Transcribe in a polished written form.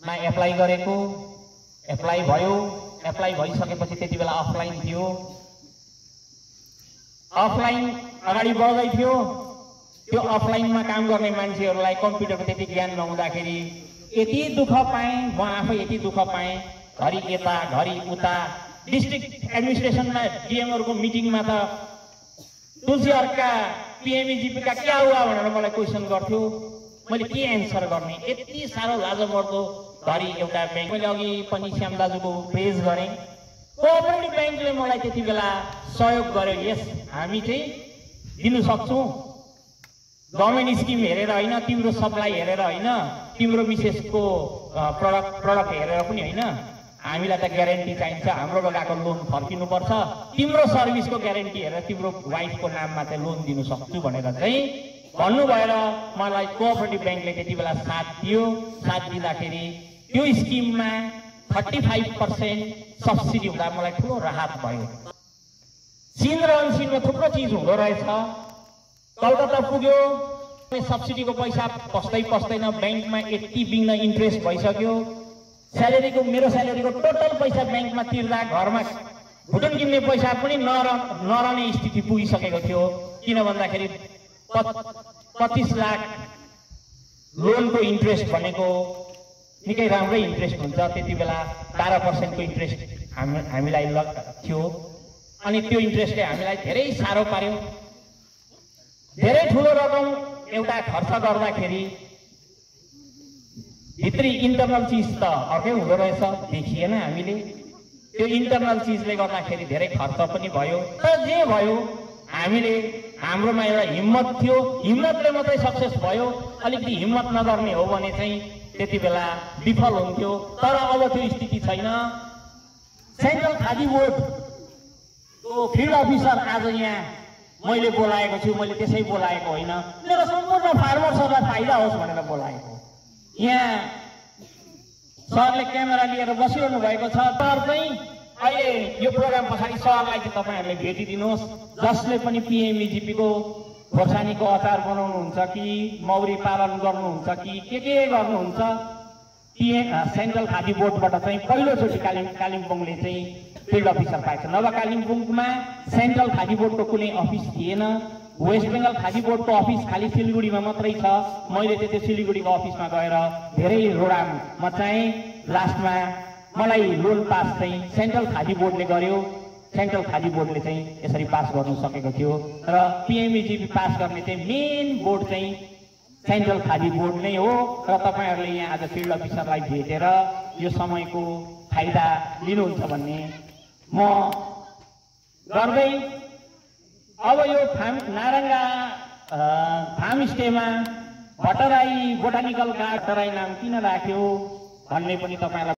मा एप्लाई गरेको, एप्लाई भयो, एप्लाई भइसकेपछि त्यति बेला अफलाइन थियो, अफलाइन अगाडि बढ्दै थियो। त्यो अफलाइनमा काम गर्ने मान्छेहरूलाई कम्प्युटरको त्यति ज्ञान नहुँदाखेरि यति दुःख पाएँ, म आफै यति दुःख पाएँ। घरि यता घरि उता डिस्ट्रिक्ट एडमिनिस्ट्रेसनमा डिएमहरुको मिटिङमा त तुलसी अर्का पीएमईजीपीका क्या हुआ भनेर मलाई क्वेसन गर्थ्यो। मैले के एन्सर गर्ने, यति साह्रो लाजमर्दो घरि एउटा ब्याङ्क। मैले अघि पनि श्याम दाजुको प्रेज गरेँ। कोअपरेटिभ ब्याङ्कले मलाई त्यति बेला सहयोग गर्यो। यस, हामी चाहिँ दिनु सक्छौँ, गभर्नमेन्ट स्किम हेरेर होइन, तिम्रो सप्लाई हेरेर होइन, तिम्रो मिसेसको प्रडक्ट हेरेर पनि होइन, हामीलाई त ग्यारेन्टी चाहिन्छ, हाम्रोबाट गएको लोन फर्किनुपर्छ, तिम्रो सर्भिसको ग्यारेन्टी हेरेर तिम्रो वाइफको नाममा चाहिँ लोन दिनु सक्छु भनेर चाहिँ भन्नुभएर मलाई कोअपरेटिभ ब्याङ्कले त्यति बेला साथ दियो। साथ दिँदाखेरि त्यो स्किममा 35% सब्सिडी हुँदा मलाई ठुलो राहत भयो। सिन र अनसिनमा थुप्रो चिज हुँदो रहेछ। कलकत्ता पुग्यो, सब्सिडीको पैसा पस्दैन, ब्याङ्कमा यति बिग्न इन्ट्रेस्ट भइसक्यो। स्यालेरीको, मेरो स्यालेरीको टोटल पैसा ब्याङ्कमा तिर्दा घरमा भुटन किन्ने पैसा पनि नरहने स्थिति पुगिसकेको थियो। किन भन्दाखेरि 25 लाख लोनको इन्ट्रेस्ट भनेको निकै राम्रै इन्ट्रेस्ट हुन्छ। त्यति बेला 12% को इन्ट्रेस्ट हामीलाई थियो। अनि त्यो इन्ट्रेस्टले हामीलाई धेरै साह्रो पार्यो। धेरै ठुलो रकम एउटा खर्च गर्दाखेरि भित्री इन्टरनल चिज त अर्कै हुँदो रहेछ, देखिएन हामीले। त्यो इन्टरनल चिजले गर्दाखेरि धेरै खर्च पनि भयो। तर जे भयो, हामीले हाम्रोमा एउटा हिम्मत थियो, हिम्मतले मात्रै सक्सेस भयो। अलिकति हिम्मत नगर्ने हो भने चाहिँ त्यति बेला विफल हुन्थ्यो। तर अब त्यो स्थिति छैन। सेन्ट्रल खादी बोर्डको फिल्ड अफिसर आज यहाँ मैले बोलाएको छु। मैले त्यसै बोलाएको होइन, मेरो सम्पूर्ण फार्मर्सहरूलाई फाइदा होस् भनेर बोलाएको। यहाँ सरले क्यामेरा लिएर बसिरहनु भएको छ। तर चाहिँ अहिले यो प्रोग्राम पछाडि सरलाई चाहिँ तपाईँहरूले भेटिदिनुहोस्, जसले पनि पीएमईजीपीको खोर्सानीको अचार बनाउनुहुन्छ कि मौरी पालन गर्नुहुन्छ कि के गर्नुहुन्छ, सेन्ट्रल खादी बोर्डबाट चाहिँ पहिलोचोटि कालिम्पोङले चाहिँ फिल्ड अफिसर पाएछ। नभए कालिम्पोङमा सेन्ट्रल खादी बोर्डको कुनै अफिस थिएन। वेस्ट बेङ्गल खादी बोर्डको अफिस खालि सिलगढीमा मात्रै छ। मैले त्यो सिलगढीको अफिसमा गएर धेरै रोडाम मचाएँ। लास्टमा मलाई लोन पास चाहिँ सेन्ट्रल खादी बोर्डले गर्यो। सेन्ट्रल खादी बोर्डले चाहिँ यसरी पास गर्नु सकेको थियो। र पीएमईजीपी पास गर्ने चाहिँ मेन बोर्ड चाहिँ सेन्ट्रल खादी बोर्ड नै हो। र तपाईँहरूले यहाँ आज फिल्ड अफिसरलाई भेटेर यो समयको फाइदा लिनुहुन्छ भन्ने म गर्दै अब यो नारङ्गा फार्म स्टेमा भट्टराई बोटानिकल गार्डन नाम किन राख्यो भन्ने पनि तपाईँलाई